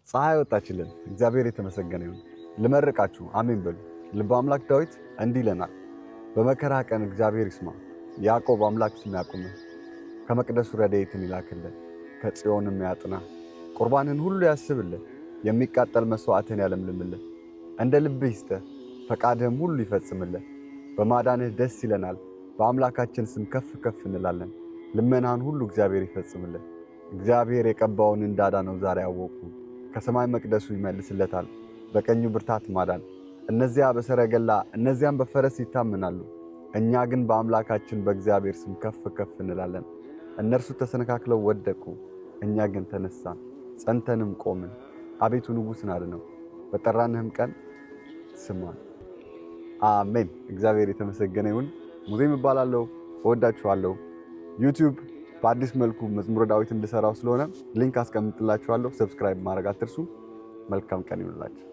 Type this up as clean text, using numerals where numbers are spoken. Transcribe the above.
ፀሐይ ወጣችልን። እግዚአብሔር የተመሰገነ ይሁን። ልመርቃችሁ፣ አሜን በሉ። ልበ አምላክ ዳዊት እንዲህ ይለናል፣ በመከራ ቀን እግዚአብሔር ይስማ፣ ያዕቆብ አምላክ ስም ያቁምህ፣ ከመቅደሱ ረድኤትን ይላክልህ፣ ከጽዮንም ያጥና፣ ቁርባንህን ሁሉ ያስብልህ፣ የሚቃጠል መስዋዕትህን ያለምልምልህ፣ እንደ ልብህ ይስጥህ፣ ፈቃድህም ሁሉ ይፈጽምልህ። በማዳንህ ደስ ይለናል፣ በአምላካችን ስም ከፍ ከፍ እንላለን። ልመናህን ሁሉ እግዚአብሔር ይፈጽምልህ። እግዚአብሔር የቀባውን እንዳዳነው ዛሬ አወቁ። ከሰማይ መቅደሱ ይመልስለታል፣ በቀኙ ብርታት ማዳን። እነዚያ በሰረገላ እነዚያም በፈረስ ይታመናሉ፣ እኛ ግን በአምላካችን በእግዚአብሔር ስም ከፍ ከፍ እንላለን። እነርሱ ተሰነካክለው ወደቁ፣ እኛ ግን ተነሳን፣ ጸንተንም ቆምን። አቤቱ ንጉሥን አድነው፣ በጠራንህም ቀን ስማን። አሜን። እግዚአብሔር የተመሰገነ ይሁን። ሙዚየም እባላለሁ። እወዳችኋለሁ። YouTube በአዲስ መልኩ መዝሙረ ዳዊት እንድሰራው ስለሆነ link አስቀምጥላችኋለሁ። Subscribe ማድረግ አትርሱ። መልካም ቀን ይሁንላችሁ።